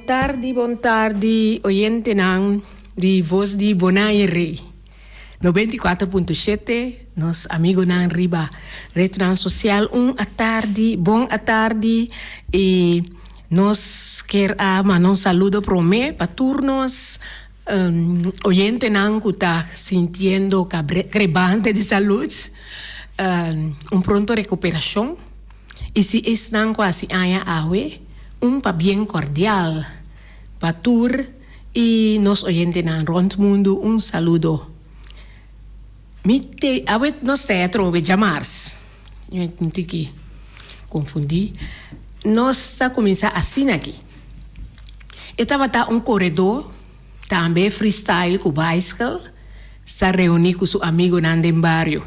tardi, bon tardi oyentenan di Voz di Bonaire 94.7, nos amigonan riba rednan social un atardi, bon atardi y nos kier a manda un saludo prome pa tur nos oyentenan cu ta sintiendo krebante di salud, un pronto recuperacion. I si esnan ku hasi aña awe, un pabien kordial pa tur i nos oyentenan rònt mundu un saludo. Mi te awe nos ta atrobe djamars, mi un tiki konfundí, nos ta kuminsá asina aki. E tabata un koredó tambe freestyle ku baiskel sa reuní ku su amigonan den bario.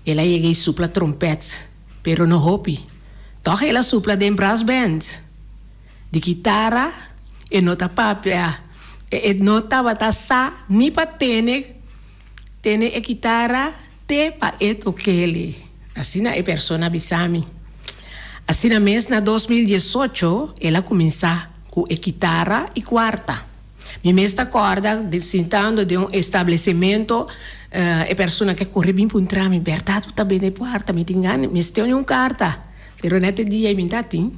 El a yega i supla trompet, pero no hopi. Tòg el a supla den brassband. Di kitara e no ta papia, e no tabata sa ni pa tene tene e kitara te pa e tok'el. Asina e persona a bisa mi. Asina mes na 2018 el a kuminsá ku e kitara i kuarta. Mi mes ta kòrda sintando den un establecimento, e persona ke kore bin puntra mi, Bertha bo ta bende puerta? Mi tin gana, mi mester un karta, pero net e dia mi ta tin.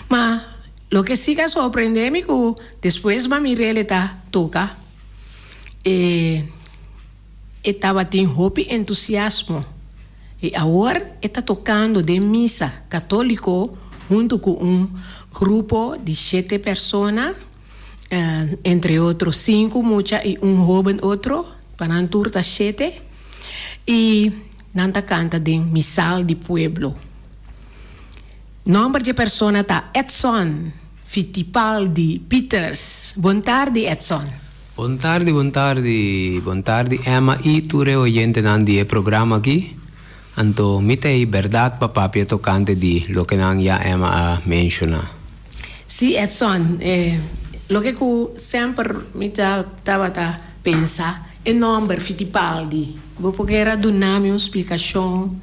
Ma loke si a sorprende mi ku despues mami Rele ta toka e E tabatin hopi entusiasmo i awor e ta tokando den misa katóliko huntu ku un grupo di shete persona, entre otro sinku mucha i un hóben otro, pa nan tur ta shete, i nan ta kanta den Misal di Pueblo. Nòmber dje persona ta Edson Fittipaldi Pieters. Bon tardi, Edson. Bon tardi, bon tardi, bon tardi Emma i tur e oyentenan di e programa aki. Anto mi ta ei bèrdat pa papia tokante di loke nan ya Emma a menshoná. Sí, Edson, e loke ku semper mi ta tabata pensa, e nòmber Fittipaldi, bo por kere a duna mi un splikashon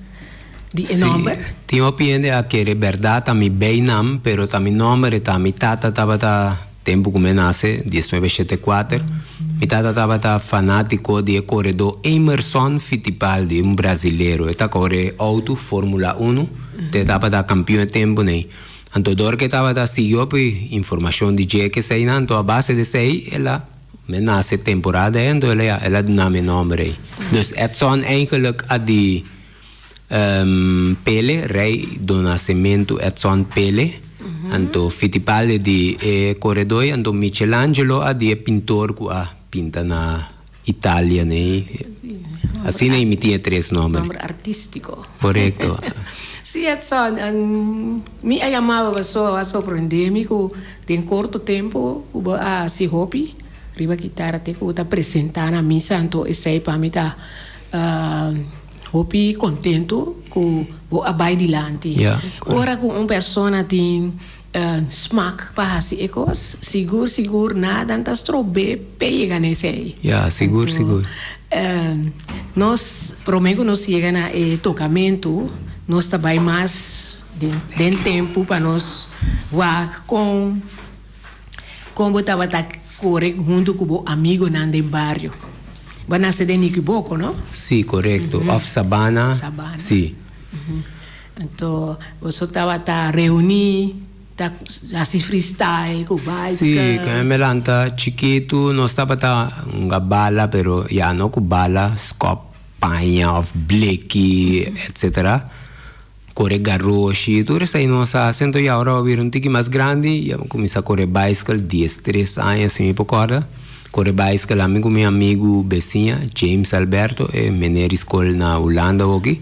di e nòmber? Sí, tin hopi hende a kere bèrdat ta mi beinam, pero ta mi nòmber e ta. Mi tata tabata. Tempu ku mi a nase, diesnuebe shete kuater, mi tata tabata fanátiko di e koredó Emerson Fittipaldi, un brazilero. E ta kore outo Fórmula Uno, te tabata kampion e tempu nei. Anto dor ku e tabata sigui hopi informashon di dje keseinan, anto a base di esei el a, mi a nase temporada ei, anto el a, el a duna mi e nòmber ei. Dus Edson eigenlijk a di. Pele, Rei do Nascimento Edson Pele, anto Fittipaldi di e koredoi, anto Michelangelo a di e pintor ku a pinta na Italia nei. Asina ei mi tin e tres nomber. Nomber artístiko. Korekto. Sí Edson, mi a yama bo paso a sorprende mi ku den korto tempu ku bo a hasi hopi riba kitara te ku bo ta presenta na misa, anto esei pa mi ta Hopi kontentu ku bo a bai dilanti. Ora ku un persona tin smak pa hasi e kos, sigur sigur nada ta strob'é p'e yega na esei. Ya, sigur sigur. Nos, promé ku nos yega na e tokamentu, nos ta bai mas den tempu pa nos wak kon. Kon bo tabata kore huntu ku bo amigonan den bario? Bo a nase den Nikiboko, no? Sí, korekto. Òf Sabana. Sabana. Sí. Anto boso tabata reuní, ta hasi freestyle ku baiskel. Sí, ku mi lanta chikitu nos tabata hunga bala, pero ya no ku bala, skòp paña òf bleki, etsetera. Kore garoshi, tur esei nos a hasi, anto ya ora bo bira un tiki mas grandi, ya bo kuminsá kore baiskel, dies tres aña si mi por kòrda, kore baiskel ami ku mi amigu besiña, James Alberto, e meneer di skol na Hulanda hoki.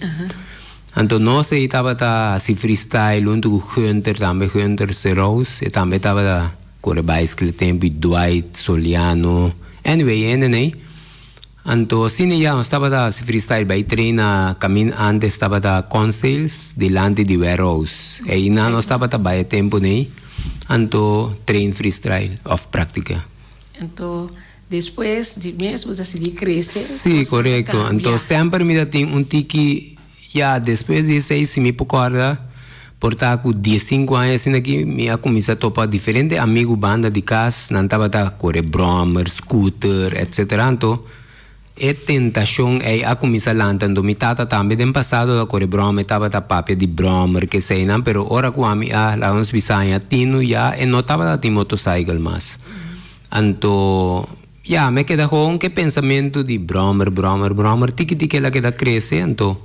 Anto nos ei tabata hasi freestyle huntu ku Gunther tambe, Gunther Serous, e tambe tabata kore baiskel e tempu, i Dwight Soliano, anyway hende nei. Anto asina ya nos tabata hasi freestyle bai train na kamin antes tabata Consales dilanti di warehouse. Einan nos tabata bai e tempu nei anto train freestyle of praktika. Anto despues di mes bo ta sigui krese? Si, korekto. Anto semper mi ta tin un tiki ya despues di esei si mi por kòrda. Por ta ku diesinku aña asina aki mi a kuminsá topa diferente amigu banda di kas, nan tabata kore bròmer, scooter, etcetera. Anto e tentashon ei a kuminsá lanta. Anto mi tata tambe den pasado a kore bròmer, e tabata papia di bròmer, keseinan, pero ora ku ami a laga nos bisa aña tinu ya e no tabata tin motosaikel mas. Anto ya, mi a keda gewoon ku e pensamentu di bròmer, bròmer, bròmer, tiki tiki el a keda krese, anto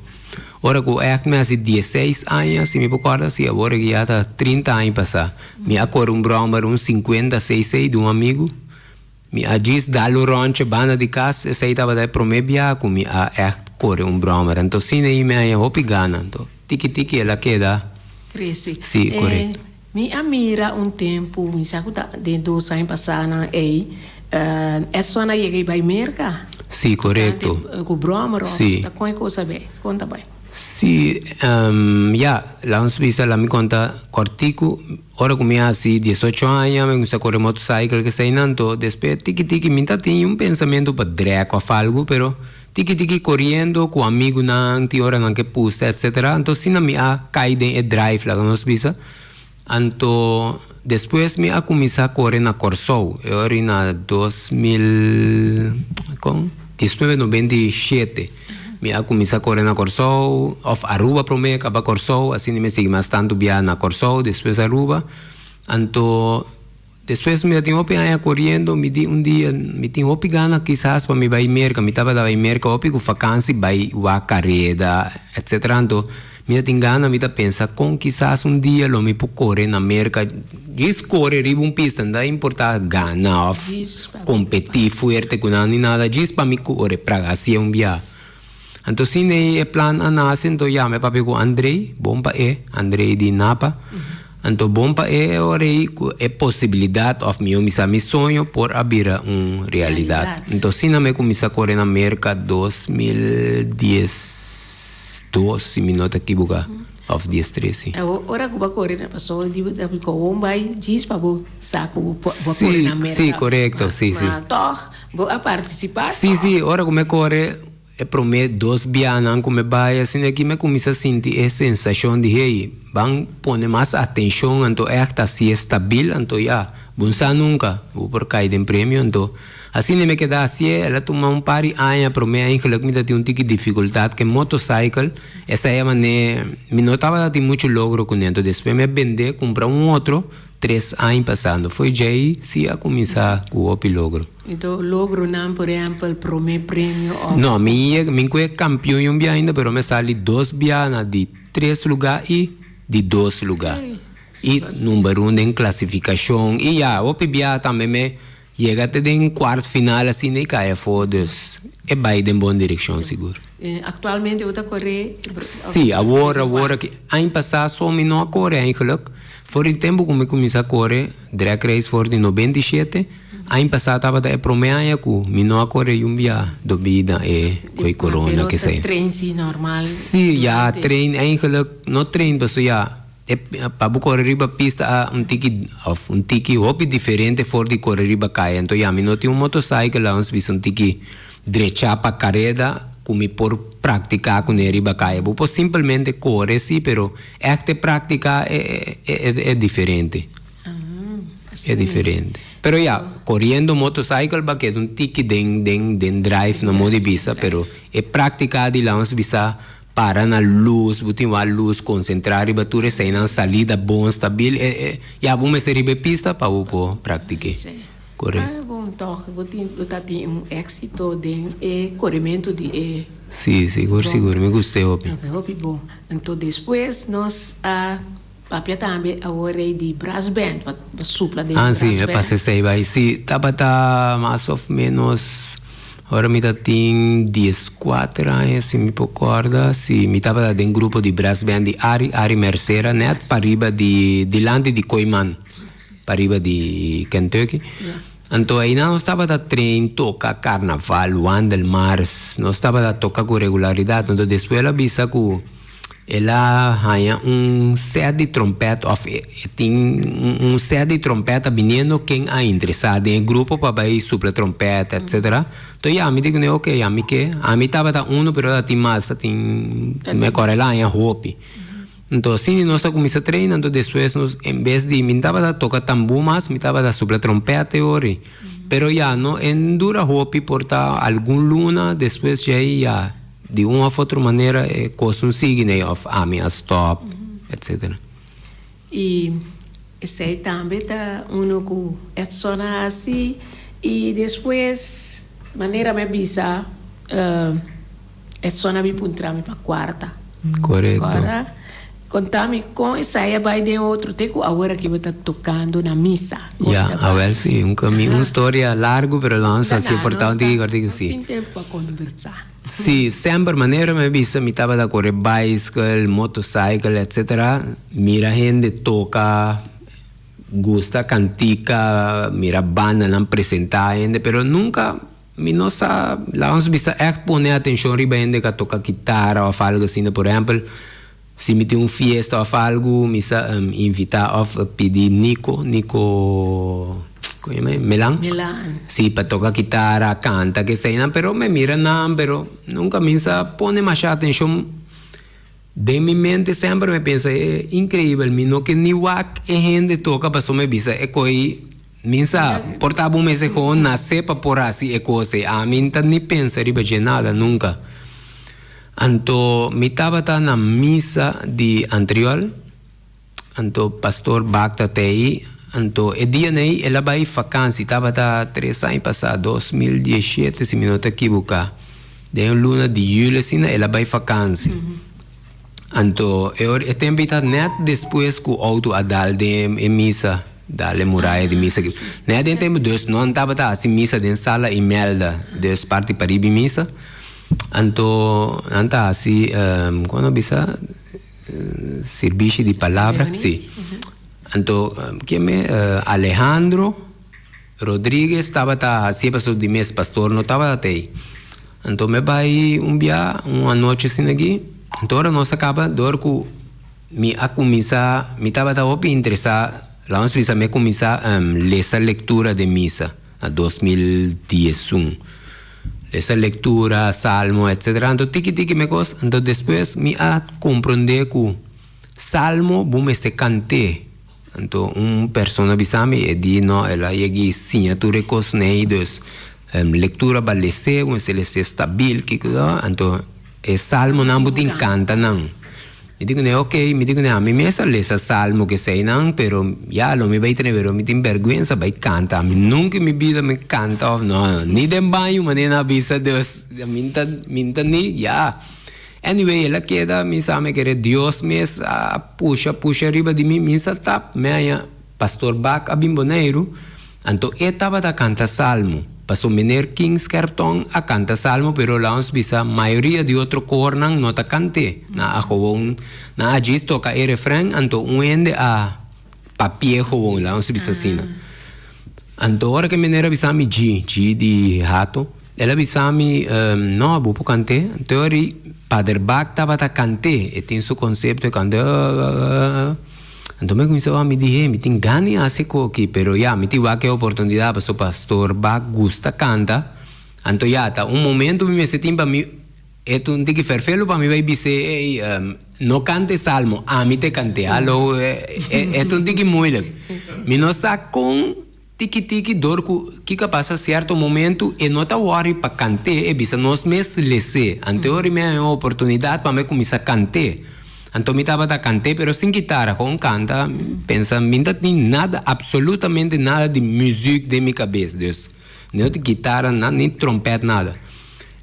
ora ku ègt mi hasi dieseis aña, si mi por kòrda, si awor aki ya ta trinta aña pasá, mi a kore un bròmer un sinkuenta cc di un amigu, mi a djis dal un ròntje banda di kas, esei tabata e promé biaha ku mi a ègt kore un bròmer, anto asina ei mi a haña hopi gana, anto tiki tiki el a keda. Krese. Si, korekto. Mi a mira un tempu, mi sa ku ta den dos aña pasánan ei, Edson a yega i bai Merka. Sí, korekto. Ku bròmer òf Sí. ta kon e kos a bai? Kon ta bai? Sí, ya, laga nos bisa, laga mi konta kòrtiku, ora ku mi hasi diesocho aña mi kuminsá kore motosaikel keseinan, anto despues tiki tiki mi ta tin un pensamentu pa drèk òf algu, pero tiki tiki koriendo ku amigunan, tin ora nan ke pusta etcetera, anto asina mi a kai den e drive laga nos bisa. Anto despues mi a kuminsá kore na Kòrsou, e ora ei na 2000 kon? 1997 mi a kuminsá kore na Kòrsou òf Aruba promé kaba Kòrsou, asina mi a sigui mas tantu biaha na Kòrsou despues Aruba. Anto Despues mi a tin hopi aña koriendo, mi di un dia mi tin hopi gana kisas pa mi bai Merka, mi tabata bai Merka hopi ku fakansi bai wak kareda etcetera, anto mi a tin gana mi ta pensa kon kisas un dia lo mi por kore na Merka, djis kore riba un pista no ta importa gana of kompeti fuerte ku nan ni nada, djis pa mi kore pra hacia un biaha. Anto sin ei e plan a nase, anto yama e papia ku Andrei, bon pa e, Andrei di Napa. Anto bon pa e e ora ei ku e posibilidat òf mihó mi sa mi soño por a bira un realidat. Anto asina mi a kuminsá kore na Merka 2012 si mi no ta kibuká òf 13 si. Ora ku bo a kore na pasobra di bo ta kowon bai djis pa bo sa ku bo a kore na Merka. Si, korekto, si, si. Ma tòg bo a partisipá tòg. Si, si, ora ku mi a kore E promé dos bianan ku mi bai asina aki mi a kuminsá sinti e sensashon di hey, ban pone mas atenshon anto ègt hasié stabil anto ya, bo no sa nunka, bo por kai den premio anto asina mi a keda hasié, el a tuma un par di aña promé eigenlijk mi ta tin un tiki difikultat ku e motorcycle, esei a manera mi no tabata tin muchu logro kuné anto despues mi a bendé kumpra un otro tres aña pasando fo'i djei si a kuminsá ku hopi logro. Enton logronan por ehempel prome premio of. No, mi yega, mi kue kampion un bia ainda pero mi a sali dos bia na di tres luga i di dos luga. I number un den klasifikashon i ya hopi bia tambe mi yega te den kwart final asina i kai afo dus e bai den bon direkshon sigur. Aktualmente bo ta kore? Si, awor awor aki. Aña pasá so mi no a kore eigenlijk. For di tempu ku mi kuminsá kore drag race for di 97. Aña pasá tabata e promé aña ku mi no a kore yun bia dobí na e koi corona Pero kesei. ta train si normal Sí, ya durante. train eigenlijk no train paso ya e pa bo kore riba pista a un tiki of un tiki hopi diferente for di kore riba kaya. Anto ya mi no tin un motorcycle la ons bisa un tiki drechá pa kareda ku mi por praktiká kuné riba kaya. Bo por simpelmente kore sí pero ègt e praktika e e e diferente. E diferente. Pero ya, coriendo motorcycle ba keda un tiki den den den drive na modo di bisa, pero e practica di laga nos bisa para na luz, bo tin wak luz, concentra riba tur eseinan, salida bon, stabil, e e ya bo mester riba e pista pa bo por practiké. Correcto. Ah, bon toch, bo tin bo ta tin un exito den e coremento di e. Si, sigur sigur, mi gusta e hopi. Hopi bon. Anto despues nos a. Papia tambe awor rei di brass band, pa supla den Ah, brass si, e band. pasa esei bai. Si, tabata mas of menos ora mi ta tin 14 aña, si mi por corda. Si, mi tabata den grupo di brass band di Ari, Ari Mercera, net pariba di, dilanti di Kooiman, pariba di Kentucky. Anto einan nos tabata train toca carnaval, wandelmars, nos tabata toca cu regularidad. Anto despues el a bisa cu. El a haña un set di trompèt òf e tin un set di trompèt ta biniendo ken a interesá den e grupo pa bai supla trompèt etcetera. Enton ya mi di kuné oke ami ke. Ami tabata unu pero ta tin mas ta tin mi a kòrda el a haña hopi. Anto asina nos a kuminsá train, anto despues nos en bes di mi tabata toka tambú mas, mi tabata supla trompèt e ora ei. Pero ya no e dura hopi por ta algun luna despues djei ya di un òf otro manera e kos no sigui nei òf ami a stòp etcetera. I esei tambe ta uno ku Edson a hasi i despues manera mi a bisa Edson a bin puntra mi pa kuarta. Korekto. Kòrda? Konta mi kon esei a bai den otro te ku awor aki bo ta tokando na misa. Kon Ya, ta bai? awel si, un kami, un storia largu pero lo nos hasi porta un tiki kòrtiku Nos si. tin tempu pa konversá. Si, semper manera mi a bisa mi tabata kore baiskel, motosaikel etcetera, mira hende toka, gusta kantika, mira bandanan presentá hende pero nunka Mi no sa, laga nos bisa ègt pone atenshon riba hende ku a toka kitara òf algu asina. Por ehèmpel, si mi tin un fiesta òf algu, mi sa invitá òf pidi Nico, Nico, kon yama e? Melan. Melan. Si, pa toka kitara, kanta, keseinan. Pero mi mira nan, pero nunka mi sa pone masha atenshon. Den mi mente semper mi pensa e increibel mi no ke ni wak e hende toka paso mi bisa e koi mi sa por ta bo mester gewoon nase pa por hasi e kos ei ami no ta ni pensa riba dje nada nunka anto mi tabata na misa di antriol. Anto pastor Bak ta tei. Anto e dia nei el a bai fakansi, tabata tres aña pasá, 2017 si mi no ta ekiboká. Den e luna di juli asina el a bai fakansi. Anto e ora e tempu ei ta nèt despues ku outo a dal den e misa, dal e muraya di misa. Nèt den e tempu dus no tabata hasi misa den sala Imelda, dus parti pariba e misa. Anto nan ta hasi, kon nan bisa? Sirbishi di palabra, si. Anto, ken me? Alejandro Rodriguez tabata hasié pasobra di mes pastor no tabata tei. Anto me bai un bia, un anochi asina aki. Anto ora nos a kaba, dor ku mi a kuminsá, mi tabata hopi interesá, laga nos bisa mi a kuminsá lesa lektura den misa na 2011. Lesa lectura, salmo, etc. Anto tiki tiki me cos, anto despues mi a comprende cu salmo bo mester cant'é. Anto un persona bisa mi, e di no, el a yeg'i siña tur e cos nei, dus lectura ba les'é, bo mester les'é stabil, kico, anto e salmonan bo tin canta nan. Mi di kuné, ok, mi di kuné, ami mes a lesa salmo keseinan, pero ya lo mi bai tene, pero mi tin bèrgwensa bai kanta. Ami nunka en mi bida mi kanta òf no, ni den baño manera nan a bisa dus mi no ta, mi no ta ni, ya. Anyway, el a keda, mi sa mi kere Dios mes a pusha, pusha riba di mi, mi sa tap, mi haña Pastor Bak a bin Boneiru, anto e tabata kanta salmo. Paso meneer King Skerpton a kanta salmo pero laos bisa mayoria di otro koornan no ta kant'é. Nan a gewoon nan a djis toka e refren anto un hende a papi'é gewoon laos bisa asina. Anto ora ke meneer a bisa mi dji, dji di Hato, el a bisa mi no bo por kant'é. Anto e ora ei Pader Bak tabata kant'é, e tin su konsepto e kanta. Anto mi a kuminsá wak, mi di, Hey, mi tin gana di hasi e kos aki, pero ya, mi tin wak e oportunidat pasobra pastor Bak gusta kanta. Anto ya, ta un momento mi mester tin pa mi, e ta un tiki ferfelu pa mi bai bis'é, Hey, no kanta e salmo, ami ta e kant'é. Hallo, e ta un tiki moeilijk. Mi no sa kon tiki tiki dor ku kiko a pasa sierto momento e no ta wòri pa kant'é, e bisa nos mes les'é. Anto e ora mi a haña un oportunidat pa mi kuminsá kant'é. Anto mi tabata kant'é pero sin kitara, kon kanta, pensa mi ta tin nada, absolutamente nada di muziek den mi kabes, dus no tin kitara, ni trompèt, nada.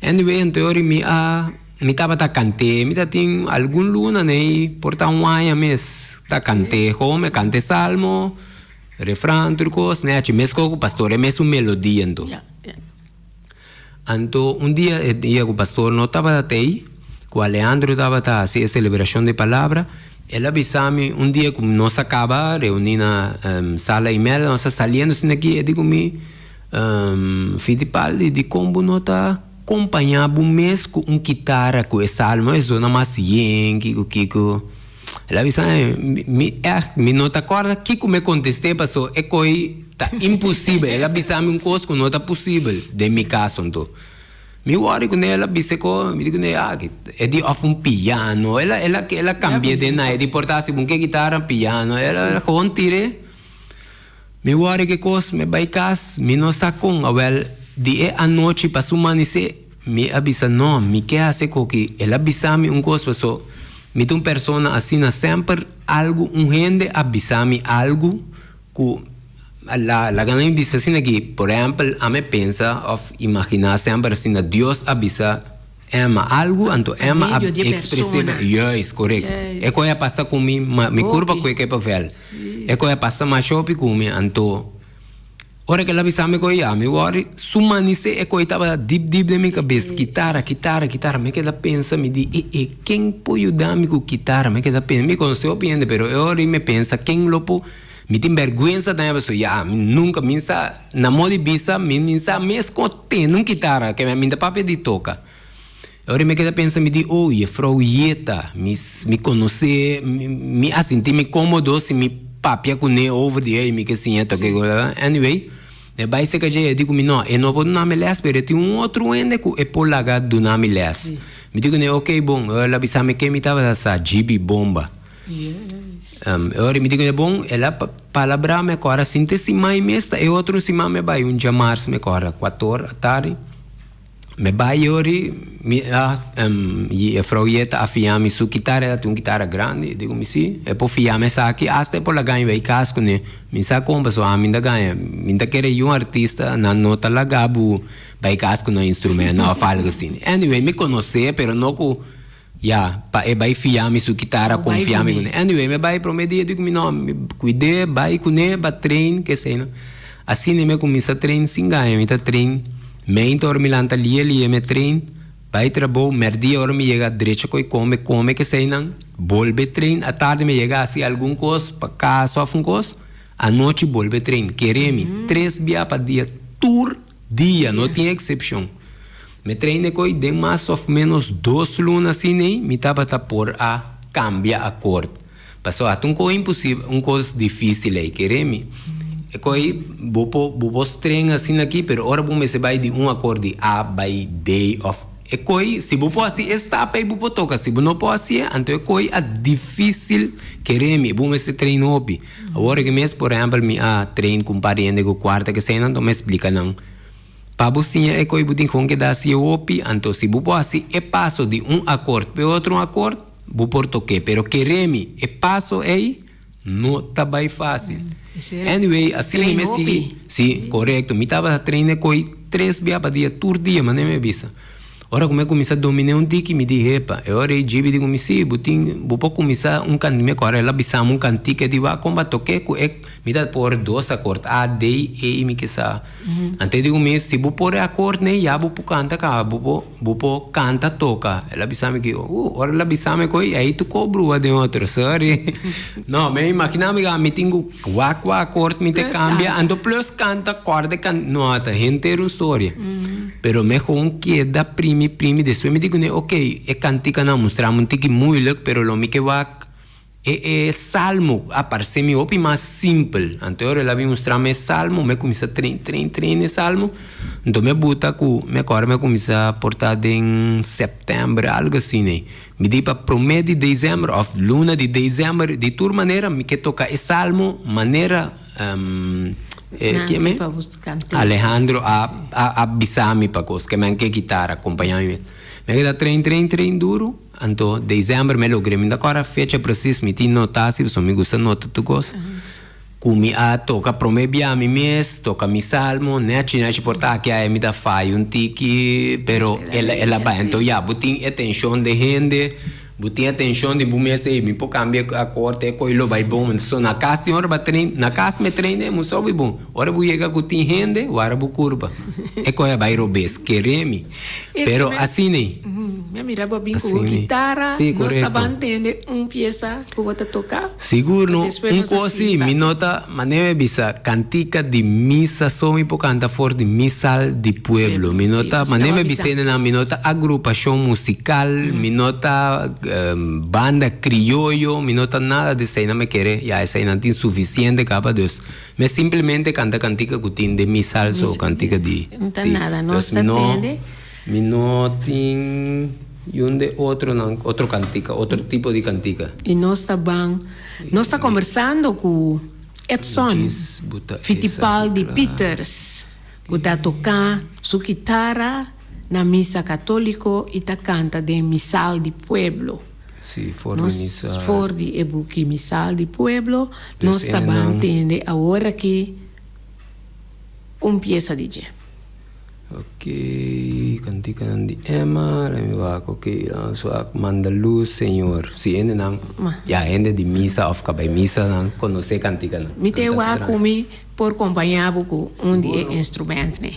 Anyway, anto e ora mi a, mi tabata kant'é, mi ta tin algun luna nei, por ta un aña mes ta kant'é, kon mi a kant'é salmo, refran, tur kos, nechi, meskos ku pastor, e mesun melodia anto. Anto un dia, e dia ku pastor no tabata tei, ku Aleandro tabata hasi e selebrashon di palabra, el a bisa mi un dia ku nos a kaba reuní na sala Imelda, nos ta saliendo asina aki, e di ku mi, Fitipaldi, dikon bo no ta kompañá bo mes ku un kitara ku e salmo e zona mas yen, kiko kiko? El a bisa mi, mi ègt mi no ta kòrda kiko mi a kontest'é paso e koi ta imposibel. El a bisa mi un kos ku no ta posibel den mi kaso anto. Mi wòri kuné el a bisa ko, mi di kuné ah e di òf un piano, el a el a el a kambi'é den nan, e di por ta segun ke kitara piano, el a gewoon tir'é. Mi wòri ke kos, mi bai kas, mi no sa kon, awèl di e anochi pa su manisé mi a bisa no, mi ke hasi koki, el a bisa mi un kos paso mi ta un persona asina semper algu un hende a bisa mi algu ku la laga nan bisa asina ki por ehèmpel ami a pensa òf imaginá semper asina Dios a bisa Emma algu anto Emma a Medio di e expres'é persona. Juist, correcto. Juist. E koe a pasa ku mi, ma mi kurpa Hopi. koe ke pavel. Sí. E koe a pasa masha hopi ku mi, anto ora ke el a bisa mi koe ya mi wòrdu su manisé e koe tabata dip dip den mi kabes, kitara, kitara, kitara. Mi keda pensa, mi di, e e ken por yuda mi ku kitara? Mi keda pensa, mi konosé hopi hende pero e ora ei mi pensa ken lo por, mi tin bèrgwensa tambe pasobra ya mi nunka mi sa na modo di bisa mi mi sa mes kon Tene un kitara ke mi ta papia di toka. E ora mi keda pensa mi di oh jefrou Yeta mi mi konosé mi a sinti mi komodo si mi papia kuné over di hey mi ke siña toka anyway mi a bai serka dje e di ku mi no e no por duna mi lès pero e tin un otro hende ku e por laga duna mi lès mi di kuné ok bon el a bisa mi ke mi tabata sa GB Bomba. E ora mi di ku e bon, el a palabrá mi akora sinti siman i mes ta e otro siman mi a bai un djamars mi akora kuator atardi mi bai e ora mi a jefrou Yeta a fia mi su kitara el a tin un kitara grandi e di ku mi si e por fia mi esaki asta e por laga mi bai kas kuné mi sa kon pasobra ami ta gaña mi ta kere yu un artista nan no ta laga bo bai kas ku nan instrumento òf algu asina anyway mi konosé pero no ku Ya, pa e bai fia mi su kitara, Bo bai konfia mi kuné. kuné. Anyway, mi a bai promé dia di ku mi no, mi kuid'é, bai kuné, ba train, kesei no. Asina mi a kuminsá train sin gaña, mi ta train meinta ora mi lanta lia lia mi a train, bai trabou, mèrdia ora mi yega drecha koi kome, kome keseinan, bolbe train, atardi mi yega hasi algun kos pa kas òf un kos, anochi bolbe train. Kere mi, tres bia pa dia tur Dia, no tin eksepshon. Mi train e koi den mas òf ménos dos luna asin'ei mi tabata por a kambia akord. Pasobra ata un kos imposibel, un kos difísil ei, kere mi. E koi bo por bo por stren asina aki, pero ora bo mester bai di un akord di A bai D òf e koi si bo por hasi e stap ei bo por toka, si bo no por hasié anto e koi a difísil, kere mi, bo mester train hopi. Awor aki mes, por ehempel, mi a train ku un par di hende ku kuarta kesei nan, anto mi a splika nan, Pa bo siña e koi bo tin kon keda hasi e hopi, anto si bo por hasi e paso di un akort pa e otro akort, bo por tok'é. Pero kere mi, e paso ei no ta bai fásil. Anyway, asina mi a sigui. Sí, korekto. Mi tabata train e koi tres bia pa dia, tur dia, manera mi a bisa. Ora ku mi a kuminsá dominé un tiki, mi di, Hepa, e ora ei Djibi di ku mi, Sí, bo tin, bo por kuminsá un kan, mi kòrda el a bisa mi un kantika, e di, Wak kon bo a tok'é ku e, mi ta por dos akort, A, D, E, mi ke sa. Anto e di ku mi, Si bo por e akort nei, ya bo por kanta kaba, bo por, bo por kanta toka. El a bisa mi ki, Uh, ora el a bisa mi ku ei, ei tokó brua den otro, sorry. No, mi a imaginá mi ku mi tin ku wak kua akort mi ta kambia, anto plus kanta kòrda e kan, no, ta henter un storia. Pero mi gewoon keda primi primi despues mi di kuné ok e kantikanan mustra mi un tiki moeilijk pero lo mi ke wak e e salmo a parse mi hopi mas simpel anto ora el a bin mustra mi e salmo mi a kuminsa train train train e salmo anto mi a buta ku mi akòrda mi a kuminsa por ta den sèptèmber algu asina mi di pa promé di desèmber òf luna di desèmber di tur manera mi ke toka e salmo manera Alejandro a a bisa mi pa kos ke men ke kitara kompaña mi. Mi a keda train train train duru anto december mi a logr'é mi no ta kòrda fecha presis mi tin nota si pasobra mi gusta nota tur kos ku mi a toka promé bia mi mes toka mi salmo nechi nechi por ta aki aya mi ta faya un tiki pero el el a bai anto ya bo tin e tenshon den hende. Bo tin atencion di bo mes ey, mi por cambia acorte e coy lo bay bon. So na cas tin ora ba train, na cas me train e musa hopi bon. Ora bo yega cu tin hende, wara bo curpa. E coy a bay robes, kere mi. Pero asina ey. Mi a mira bo a bin cu bo guitarra, nos ta ban tende un pieza cu bo ta toca. Sigur no, un cos si, mi no ta, manera mi a bisa, cantica di misa so mi por canta for di misal di pueblo. Mi no ta, manera mi a bisa nan, mi no ta agrupacion musical, mi no ta banda crioyo, mi no ta nada di eseinan, mi kere, ya eseinan tin suficiente caba, dus mi a simplemente canta cantica cu tin den misal so, cantica di, No ta si. nada, nos Dus mi ta no. tende. Mi no tin yun de otronan, otro kantika, otro tipo di kantika. I nos ta ban, nos ta kombersando ku Edson Fittipaldi Pieters ku ta toká su kitara na misa katóliko i ta kanta den Misal di Pueblo. Sí, for di misa. For di e buki Misal di Pueblo nos ta ban tende awor aki un piesa di dje. Ok, kantikanan di Emma, laat mi wak, ok, laat nos wak, Manda luz, Señor. Si hendenan, ya hende di misa of ka bai misa nan konosé kantikanan. Mi te wak ku mi por kompañá bo ku un di e instrumentnan.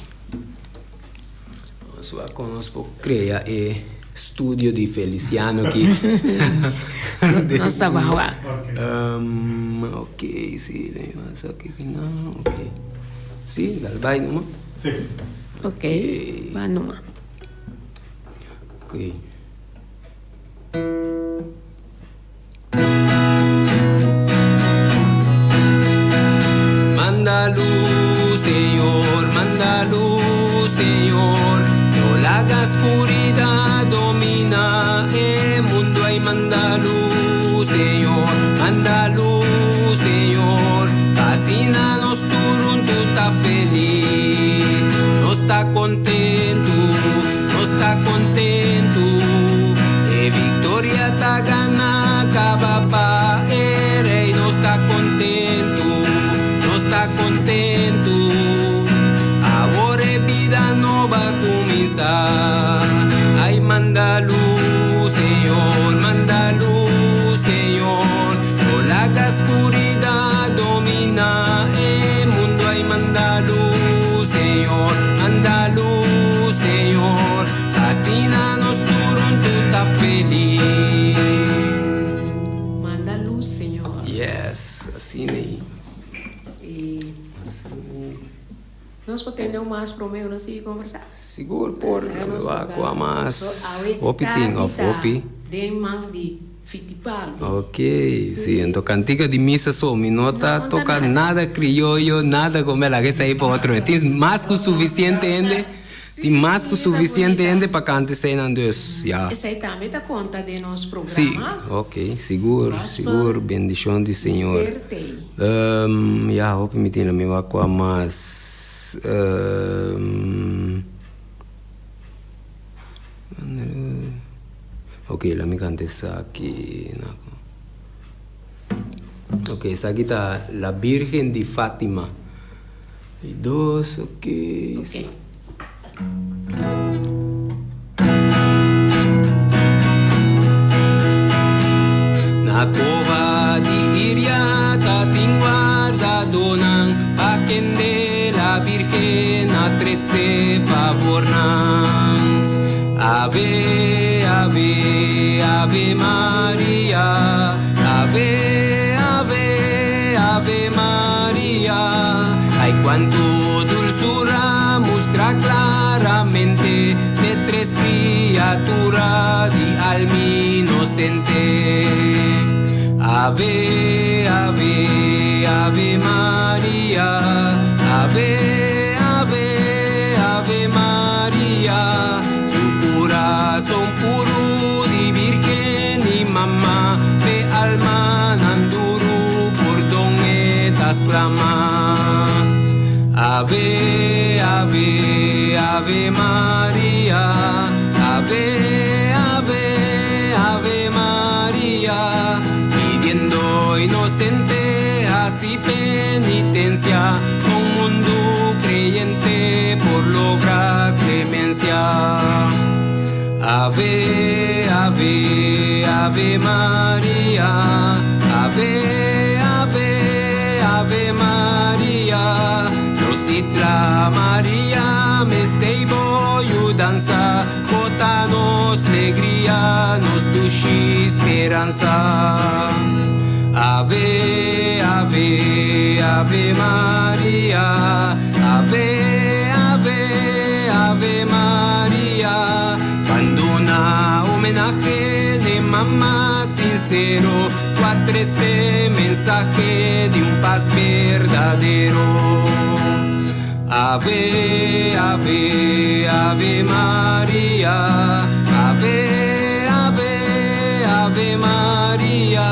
Nos wak kon nos por krea e studio di Feliciano aki. Nos ta ban wak. Ok, si, laat mi wak esaki akinan, ok. Si, dal bai numa. Si. Ok, ba numa. Ok. Manda luz, Señor, manda luz, Señor. No laga scuridad domina e mundo. Ay, manda luz, Señor, manda luz, Señor. Asina nos tur huntu ta felis. Nos ta kontentu, nos ta kontentu. E viktoria ta gana kaba pa e Rei. Nos ta kontentu, nos ta kontentu. Awor e bida noba a kuminsá. Ai manda lus, Señor, manda lus, Señor. No laga skuridat dominá e mundu. Ai manda lus, Señor, manda lus, Señor. Asina nos tur huntu ta felis. Manda lus, Señor. Yes, asina ei. I nos por tende un mas promé ku nos sigui kombersá? Sigur por, nos wak kua mas hopi tin òf hopi. Den man di Fittipaldi. Ok, si, anto kantika di misa so, mi no ta toka nada krioyo, nada ku me laga esei pa otro hende. Tin mas ku sufisiente hende, tin mas ku sufisiente hende pa kanta eseinan, dus ya. Esei tambe ta konta den nos programa. Si, ok, sigur, sigur, bendishon di Señor. Mister Tei. Ya, hopi mi tin, mi wak kua mas. Ok, la mi canta esaki. Ok, esaki ta La Virgen di Fátima. Y dos, ok. Ok. Na kova di Iria ta tin wardadonan pa kende la Virgen a trese favornan. Ave, ave, ave Maria, ave, ave, ave Maria. Ai cuanto dulzura mustra claramente de tres criatura di alma inocente. Ave, ave, ave Maria, ave, ave, ave Maria. Su corazón puro di Virgen y mamá, pe alma nanduru pordon e ta sclama. Ave, ave, ave Maria, ave, ave, ave Maria, pidiendo inocente así penitencia, con mundo creyente por lograr clemencia. Ave, ave, ave Maria, ave, ave, ave Maria. Nos isla Maria, mester bo yudansa, bo ta nos legria, nos dushi speransa. Ave, ave, ave Maria, ave, ave, ave Maria. Bandona homenaje de mamá sincero, cuatrece mensaje de un paz verdadero. Ave, ave, ave Maria. Ave, ave, ave Maria.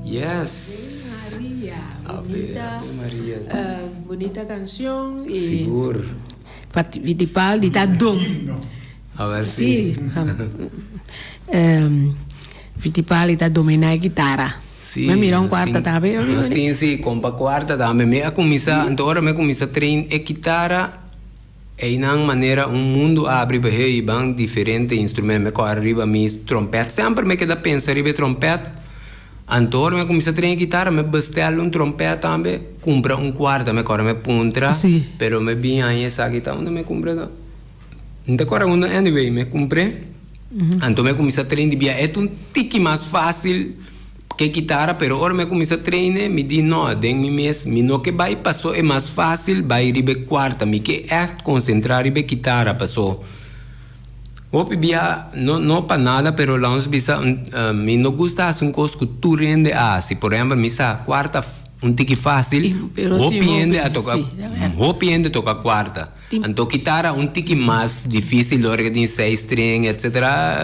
Yes. Maria. Ave, Bunita, ave Maria. Bunita cancion. Y Sigur. Vitipaldi ta dom. A ver si. Si. Vitipaldi ta domina e kitara. Si. Mi mira un cuarta tambe. Nos tin si, compa cuarta tambe. Mi a cuminsa, anto ora mi a cuminsa train e kitara, einan manera un mundo a abri pa hey, ban diferente instrument. Mi a cora riba mi trompet. Semper mi keda pensa riba e trompet. Anto ora mi a cuminsa train e kitara, mi a bestel un trompet tambe, cumpra un cuarta. Mi a cora mi a puntra, pero mi bin haña esaki ta unda mi a cumpra ta. N ta kòrda unda anyway mi a kumpr'é. Anto mi a kuminsá train di bia. E ta un tiki mas fásil ke kitara, pero ora mi a kuminsá train'é mi di no, den mi mes mi no ke bai paso e mas fásil bai riba e kuarta. Mi ke ègt konsentrá riba e kitara paso hopi bia no no pa nada pero laga nos bisa mi no gusta hasi un kos ku tur hende a hasi. Por ehèmpel mi sa kuarta un tiki fásil, hopi hende a toka hopi hende toka kuarta. Anto kitara un tiki mas dificil ora ke tin seis string etc.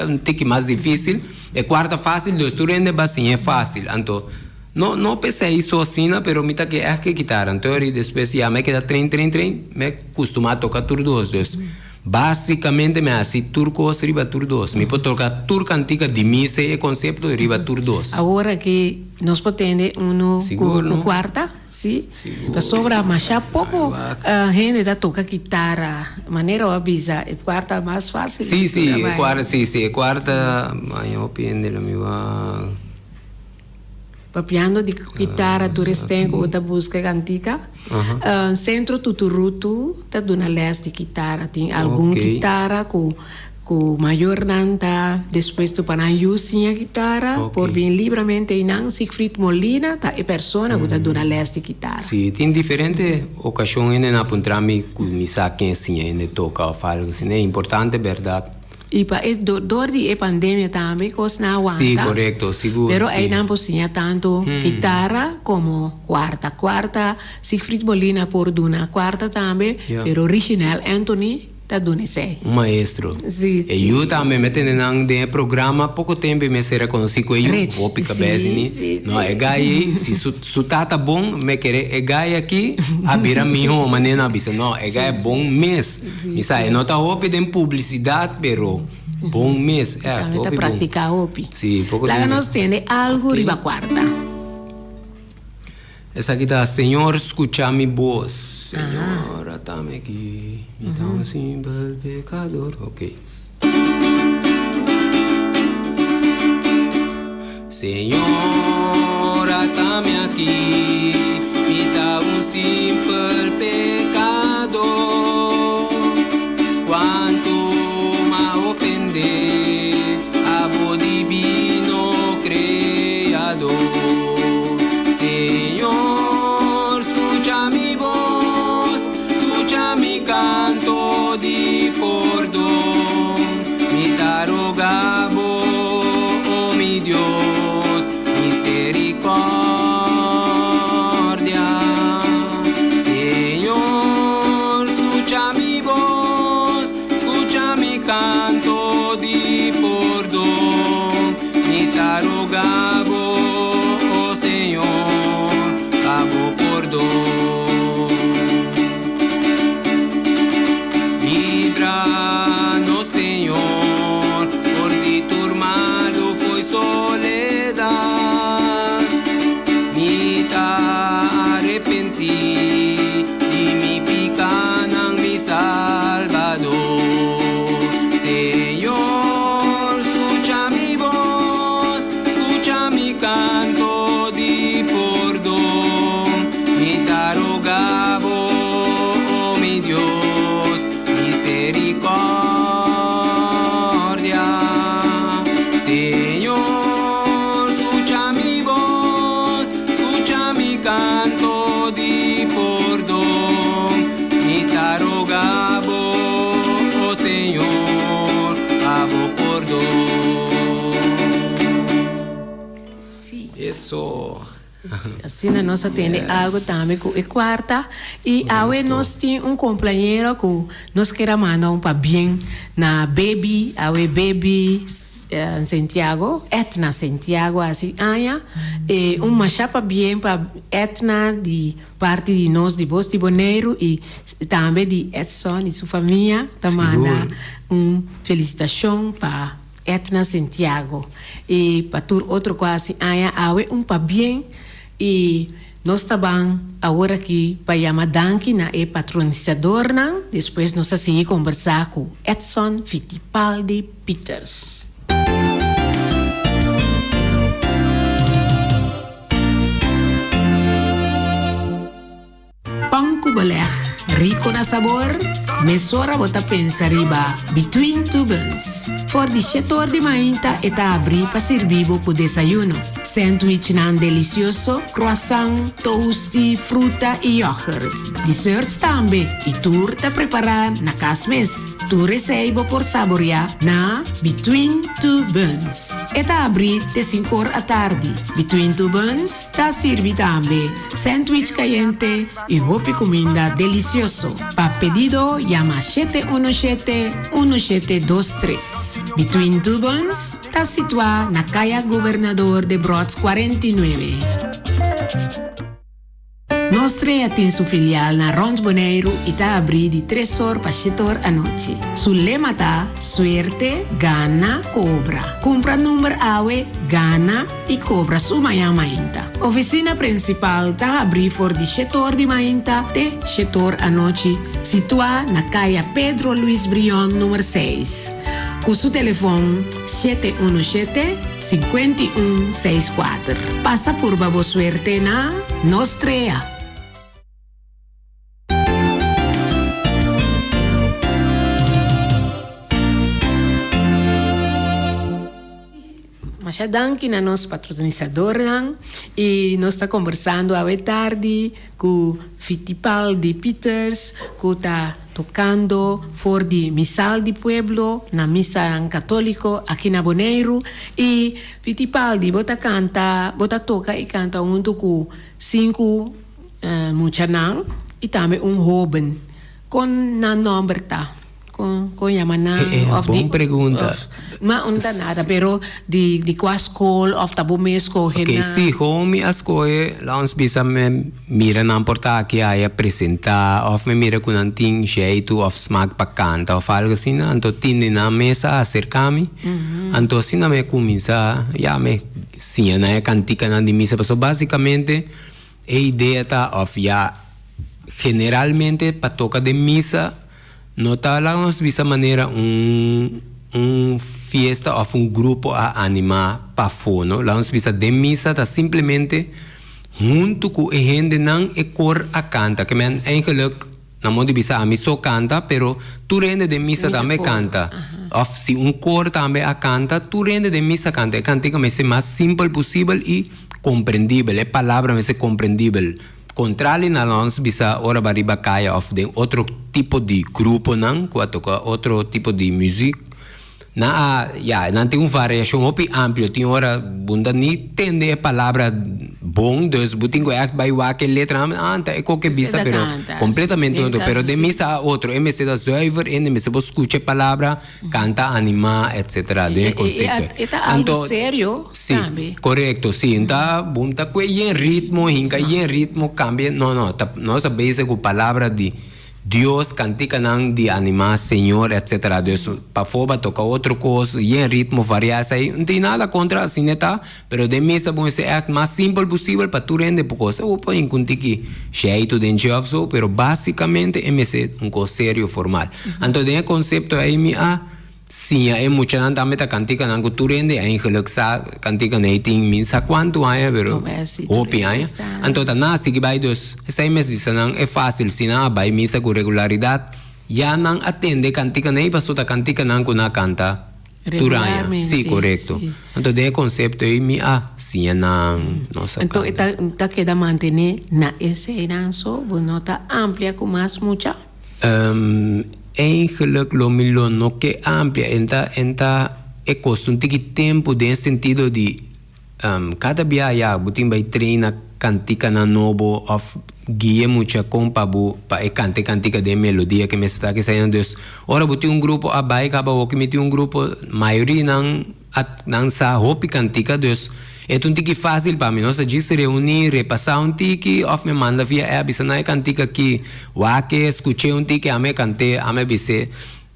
Un tiki mas dificil. E cuarta facil dus tur hende ba siña e facil. Anto no no pesey so asina pero mi ta ke echt ke kitara. Anto ori despues ya mi a keda train train train mi a custuma toca tur dos. Dus basicamente mi a haci tur cos riba tur dos. Mi por toca tur cantica di misa y e concepto riba tur dos. Awor aki nos por tende uno cu cuarta? Sí, pasobra masha poco hende ta toca kitara, manera bo a bisa e cuarta mas facil. Sí, sí, e cuarta, sí, sí, e cuarta, ay hopi hende lo mi wak. Papiando di kitara tur esten cu bo ta busca e cantica, Centro Tuturutu ta duna les di kitara, tin algun kitara cu. Ku mayornan ta dispuesto pa nan yu siña kitara, por bin libramente einan. Siegfried Molina ta e persona ku ta duna lès di kitara. Sí, tin diferente okashon hende na puntra mi ku mi sa ken siña hende toka òf algu asina. E importante bèrdat. I pa e dor di e pandemia tambe kosnan a wanta. Sí, korekto, sigur. Pero einan por siña tantu kitara komo kuarta. Kuarta, Siegfried Molina por duna kuarta tambe, pero Richinel Anthony Ta duna esei. Un maestro. Sí, sí. E yu tambe mi a tene nan den e programa poko tempo i mi a ser rekonosí ku e yu. Rich. Hopi kabes Sí, ini. sí, No, sí. e gai ei, si su su tata bon, mi kere e gai aki a bira miho manera nan a bisa. No, e gai bon mes. Sí, Mi sa sí. e no ta hopi den publisidat, pero bon mes. E Ègt, tambe ta hopi bon. praktiká hopi. Sí, poko Laga tempo. nos tende algu Oké. riba kuarta. Esaki ta, Señor, scucha mi bos. Señor, atame aki, mi ta un simpel pecador. Ok. Señor, atame aki, mi ta un simpel pecador. Cuanto m'a ofende abo divino Creador. Señor, scucha mi voz, scucha mi canto di pordon. Mi ta roga bo, oh mi Dios, misericordia. Señor, scucha mi voz, scucha mi canto di pordon. Mi ta roga bo, oh Señor, pa bo pordon. Libra nos, Señor, for di tur malu fo'i soledad. Mi ta arepentí di mi pikánan, mi Salbador. Señor, skucha mi bos, skucha mi kanto di pordon. Mi ta roga bo, oh mi Dios, misericordia. Señor, skucha mi bos, skucha mi kanto di pordon. Mi ta roga bo, oh Señor, pa bo pordon. Sí. Eso. Asina nos a tende algo tambe ku e kuarta i awe nos tin un komplañero ku nos ker a manda un pabien na Baby, awe Baby Sentiago, Etna Sentiago hasi aña e un masha pabien pa Etna di parti di nos di Bos di Boneiru i tambe di Edson i su famia ta manda un felisitashon pa Etna Sentiago i pa tur otro ku hasi aña awe un pabien i nos ta ban awor aki pa yama danki na e patronisadornan despues nos ta sigui kombersá ku Edson Fittipaldi Pieters. Pan ku beleg, riko na sabor, mesora bo ta pensa riba Between Two Buns. For di shete or di mainta e ta abrí pa sirbi bo ku desayuno, sandwichnan delisioso, croissant, toasty, fruta i yoghurt. Desserts tambe i tur ta prepará na kas mes. Tur esei bo por saboriá na Between Two Buns. E ta abrí te sinkor atardi. Between Two Buns ta sirbi tambe Sandwich kayente i hopi kuminda delisioso. Pa pedido yama shete uno shete, uno shete dos tres. Between Two Buns ta situá na Kaya Gobernador Debrot 49. Nos Trea tin su filial na rond Boneiru i ta abrí di tres or pa shete or anochi. Su lema ta, Suerte, gana, kobra. Kumpra number awe, gana i kobra su mañan mainta. Oficina principal ta habrí for di shetor di mainta te shetor anochi, situá na Kaya Pedro Luis Brion numero seis, ku su telefon 717 51 64. Pasa purba bo suerte na Nos Trea! Masha danki na nos patronisadornan y nos ta conversando awe tardi cu Fittipaldi Pieters cu ta tocando for di Misal di Pueblo na Misanan Catolico aki na Boneiru y Fittipaldi bo ta canta bo ta toca y canta hunto cu sinku muchanan y tambe un hoben con nan nomber ta? Con con yama nan Eh, eh, of di bon pregunta. of ma un ta nada pero di di cua school of ta bo mes scoge Ok, nan? si, gewoon mi a scoge, laat ons bisa mi mira nan por ta aki aya presenta of mi mira cu nan tin jeitu of smaak pa canta of algo asina, anto tin di nan mes a acerca mi, anto asina mi a cuminsa, ya mi siña nan e canticanan di misa, pasobra basicamente e idea ta of ya generalmente pa toca den misa No ta laga nos bisa manera un un fiesta of un grupo a anima pafó no. Laga nos bisa den misa ta simplemente huntu ku e hendenan e kor a kanta. Ke men eigenlijk na modo di bisa ami so kanta pero tur hende den misa tambe kanta. Of si un kor tambe a kanta tur hende den misa kanta. E kantika mester mas simpel posibel i komprendibel. E palabra mester komprendibel. Kontrali na nos bisa ora ba riba kaya òf den otro tipo di gruponan ku a toka otro tipo di muzik, nan a, ya, nan tin un variashon hopi amplio. Tin ora bo no ta ni tende e palabra bon, dus bo tin ku ègt bai wak e letra, ah, ta e koke bisa, pero kompletamente otro. Pero den misa a otro, e mester ta zuiver, e mester por skucha e palabra. Canta, anima, etc. Den e concepto. E ta algo serio tambe. Si, corecto, si. Nta bo ta cu e yen ritmo, hinca yen ritmo, cambia, no, no. Ta, nos a bezig cu palabra di Dios, canticanan di anima Señor, etc. Dus pafó ba toca otro cos, yen ritmo varia esai. No tin nada contra, asina e ta, pero den misa bo mester echt mas simpel posibel pa tur hende por cosa. Bo por hinca un tiki sheitu den dje of so, pero basicamente e mester un cos serio, formal. Anto den e concepto ei mi a siña e muchanan tambe ta cantikanan cu tur hende eigenlijk sa cantikanan ei tin min sa cuantu aña pero hopi aña. Anto ta nan a sigui bai dus esei mes bisa nan e facil si nan a bai misa cu regularidad ya nan a tende cantikanan ei pasobra ta cantikanan cu nan a canta tur aña. Si corecto. Anto den e concepto ei mi a siña nan nos a Anto e canta. ta keda mantene na eseinan so bo no ta amplia cu mas mucha? Eigenlijk lo mi lo no ke amplia, en ta en ta e kosta un tiki tempu den e sentido di kada bia ya bo tin bai traina. kantikanan nobo òf guia e mucha kon pa bo pa e kanta e kantika den melodia ke mester ta kesei nan. Dus ora bo tin un grupo a bai kaba awoki mi tin un grupo mayoria nan a nan sa hopi kantika dus e ta un tiki fásil pa mi. Nos ta djis reuní repasá un tiki òf mi manda via app bisa nan e kantika aki wak e skuch'é un tiki ami a kant'é ami a bis'é.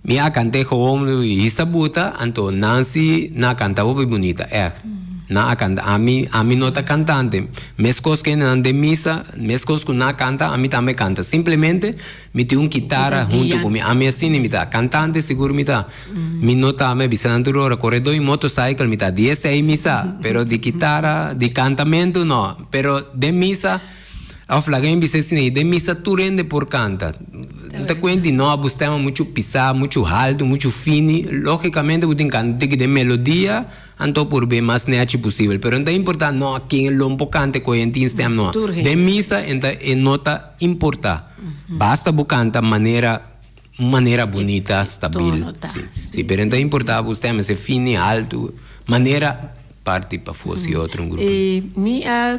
Mi a kant'é gewoon hisa buta, anto Nancy na kanta hopi bunita, ègt. Nan a kanta, ami, ami no ta kantante. Meskos ku hendenan den misa, meskos ku nan a kanta, ami tambe kanta. Simplemente mi tin un kitara huntu ku mi. Ami asina mi ta. Kantante sigur mi ta. Mi no ta, mi a bisa nan tur ora, koredó di motorcycle mi ta. Di esei mi sa, pero di kitara, di kantamentu no. Pero den misa. Of laga mi bisa esei, den misa tur hende por kanta. N ta kuenti no, bo stema muchu pisá, muchu haltu, muchu fini. Lógikamente bo tin kanta tiki den melodia, anto por be mas nèchi posibel. Pero no ta importá no ken lo por kanta ku e tin stem no. Den misa e ta e no ta importá. Basta bo kanta manera un manera bunita, stabil. Si, si, pero no ta importá bo stem mester fini, haltu, manera parti pafó si otro un grupo. Mi a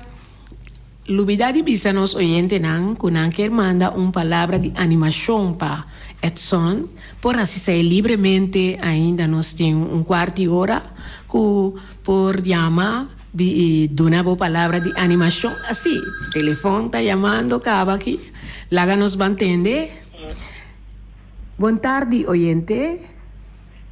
Lubida di bisa nos oyentenan ku nan kier manda un palabra di animashon pa Edson, por hasi esei libremente, ainda nos tin un kuart di ora ku por yama i duna bo palabra di animashon. Asi, telefon ta yamando kaba aki, laga nos ban tende. Bon tardi oyente.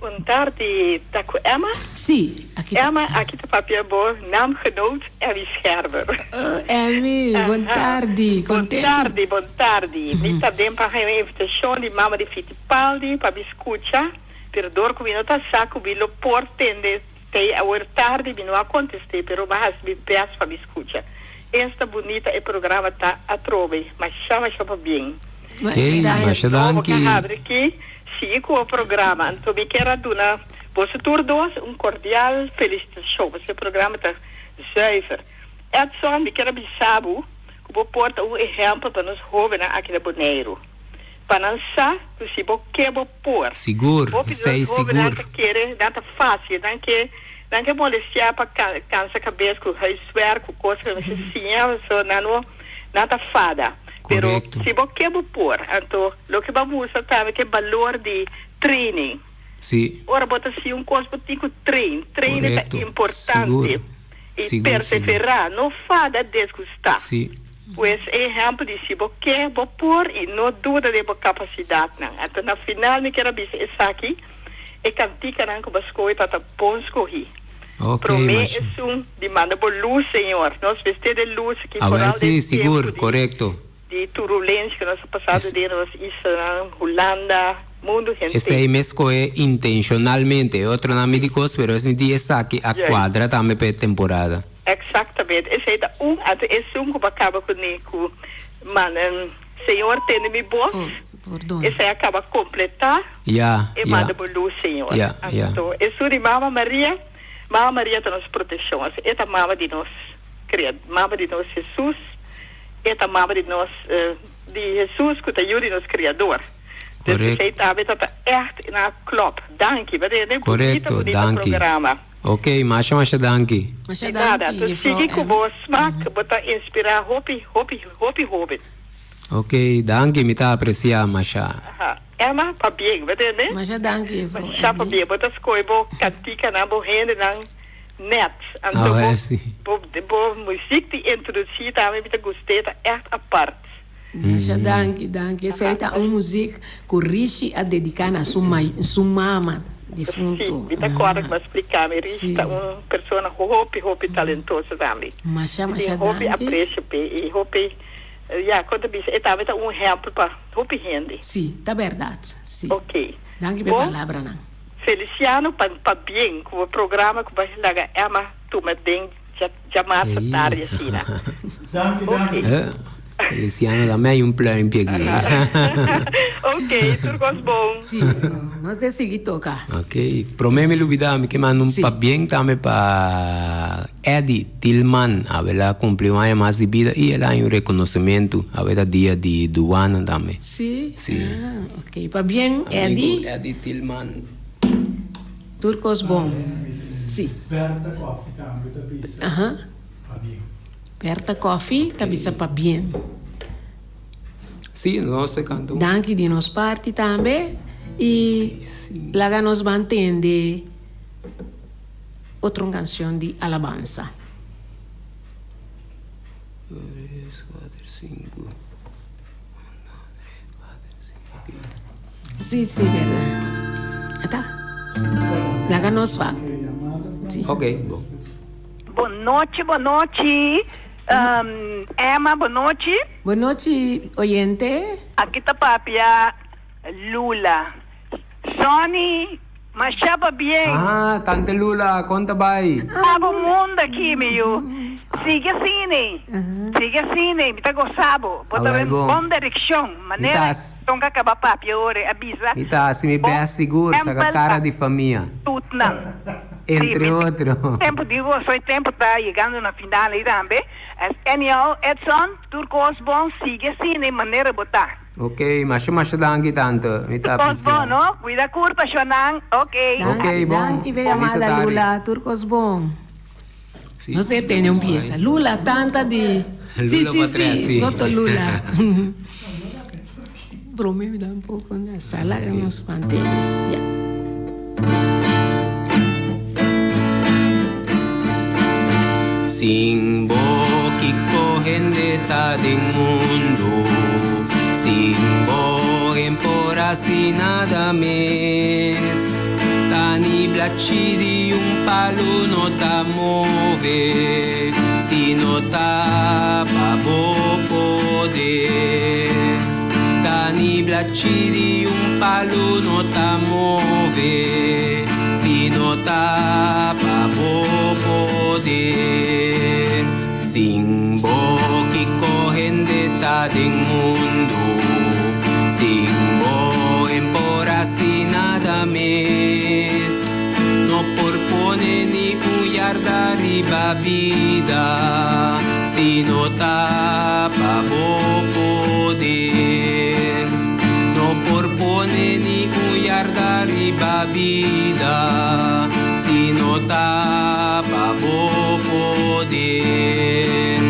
Bon tardi, ta ku Emma? Sí, aki ta. Emma, aki ta papia bo naamgenoot Emmy Schermer. Oh, Emmy, bon tardi, kontentu. Bon tardi, bon tardi. Mi ta den pa haña un invitashon di mama di Fittipaldi pa mi skucha, pero dor ku mi no ta sa ku mi lo por tende te awor tardi mi no a kontest'é, pero mi a hasi mi bèst pa mi skucha. Esta bunita e programa ta atrobe. Masha, masha pabien. Hey, masha danki. Bo ka habri ki sigui ku bo programa. Anto mi kier a duna boso tur dos un kordial felisitashon. Pasobra e programa ta zuiver. Edson, mi kier a bisa bo ku bo por ta un ehèmpel pa nos hóbennan aki na Boneiru. Pa nan sa ku si bo ke bo por. Sigur, Hopi di esei nos hóbennan sigur. ta kere nan ta fásil, nan ke nan ke molestiá pa kansa kabes ku huiswerk, ku kos ku nan mester siña, so nan no nan ta fada. Pero Korekto. si bo ke bo por. Anto loke bo a mustra tambe ta e balor di training. Si. Ora bo ta siña un kos bo tin ku train. Training ta Korekto. importante. Sigur. I Sigur, sigur. perseverá, no fada, desgustá. Si. Pues e ehèmpel di si bo ke bo por i no duda den bo kapasidatnan. Anto na final mi kier a bisa esaki, e kantikanan ku bo a skohe ta ta bon skohí. Ok, Promé masha. esun di manda bo lus, Señor. Nos mester de lus aki, Awel foral sí, den sigur, tempu di korekto. di turulensia ku nos a pasado Es den nos islanan, Hulanda, mundu henter. Esei mi skohe intenshonalmente. E otronan mi di kos, pero es mi di esaki a Juist. kuadra tambe pa e temporada. Exactamente. Esei ta un, anto esun ku bo a kaba kuné ku manda, Señor, tende mi bos. Oh, pordon. Esei a kaba kompletá. Ya, E ya. manda bo lus, Señor. Ya, ya. Anto, esun di Mama Maria, Mama Maria ta nos proteccion. Asina, e ta mama di nos Crea, mama di nos Jesus, e ta mama di nos, di Jesus cu ta yu di nos Creador. Dus Correcto. esey tambe ta ta echt na klop. Danki. Bo tende? Bunita, Correcto, bunita danki. programa. Ok, masha, masha danki. Masha Di nada. danki, Anto, juffrouw sigui cu Emma. bo smaak, bo ta inspira hopi, hopi, hopi hoben. Ok, danki, mi ta aprecia masha. Aha. Emma, pabien, bo tende? Masha danki, juffrouw Masha Emmy. pabien. Bo ta scohe bo cantikanan, bo hendenan net. Anto Ah, bo, wel, si. bo, bo muziek di introduci tambe mi ta gust'é, ta echt apart. Masha danki, danki. Esei ta un muziek ku Rishi a dediká na su mai, su mama difunto. Si, mi ta kòrda ku bo a spliká mi. Rishi Si. ta un persona hopi, hopi talentoso tambe. Masha, Mi masha tin hopi danki. apresio p'e i hopi, ya, kon ta bisa, e tambe ta un ehèmpel pa hopi hende. Si, ta bèrdat. Si. Oké. Danki p'e Bo, palabranan. Feliciano, pa pabien ku bo programa ku bo a laga Emma tuma den djamarsa Ei. tardi asina. Danki, Oké. danki. Eh, Feliciano, dame ahí un pluimpje aki. Oké, tur kos bon. Si, nos ta sigui toka. Oké, promé mi lubida, mi ke manda un Si. pabien tambe pa Eddy Tilman. Awe el a kumpli un aña mas di bida i el a haña un rekonosementu. Awe ta dia di duana tambe. Si? Si. Ah, ok. Pabien, Amigu Eddy. Eddy Tilman. Tur kos bon. Si. Bertha Koffie tambe ta bisa Aha. pabien. Bertha Coffie ta bisa pabien. Sí, nos ta canta un. Danki di nos parti tambe y laga nos ban tende otro un cancion di alabansa. Tres, cuater, cinco. Un, dos, tres, cuater, cinco. Sí, sí, verdad. Ata. Laga nos wak. Sí. Ok, bon. Bon nochi, bon nochi. Emma, bon nochi. Bon nochi, oyente. Aki ta papia Lula. Sonny, masha pabien. Ah, tante Lula, kon ta bai? Abo mundo aki, mi yu. Sigui asina, sigui asina, mi ta gosa bo. Bo ta den bon direkshon. Manera Tonka kaba papia ora e a bisa. Mi ta hasi mi best sigur, saka kara di famia. Tutnan. Entre otro. Tempo di goso e tempo ta yegando na final ei tambe. Anyhow, Edson, tur kos bon, sigui asina e manera bo ta. Ok, masha masha danki tante, mi ta Tur kos aprecia. bon, no? Cuida curpa, shonnan. Ok. Ok, bon. Danki p'e Feliz yamada, tardi. Lula. Tur kos bon. Si. Nos debe tene un pieza. Lula, tanta di. Si, Lula si, Patret, si. si. Voto Lula. Brome mi tampoco na sala que nos mantene. Ya. Sin bo kiko hende ta den mundo Sin bo en por hasi nada mes Ta ni blachi di un palu no ta move Si no ta pa bo poder Ta ni blachi di un palu no ta move Si no ta pa bo poder Sin bo kiko hende ta den mundu Sin bo en por hasi nada mes No por pone ni un yarda riba bida Si no ta pa bo poder No por pone ni un yarda riba bida Si no ta pa bo poder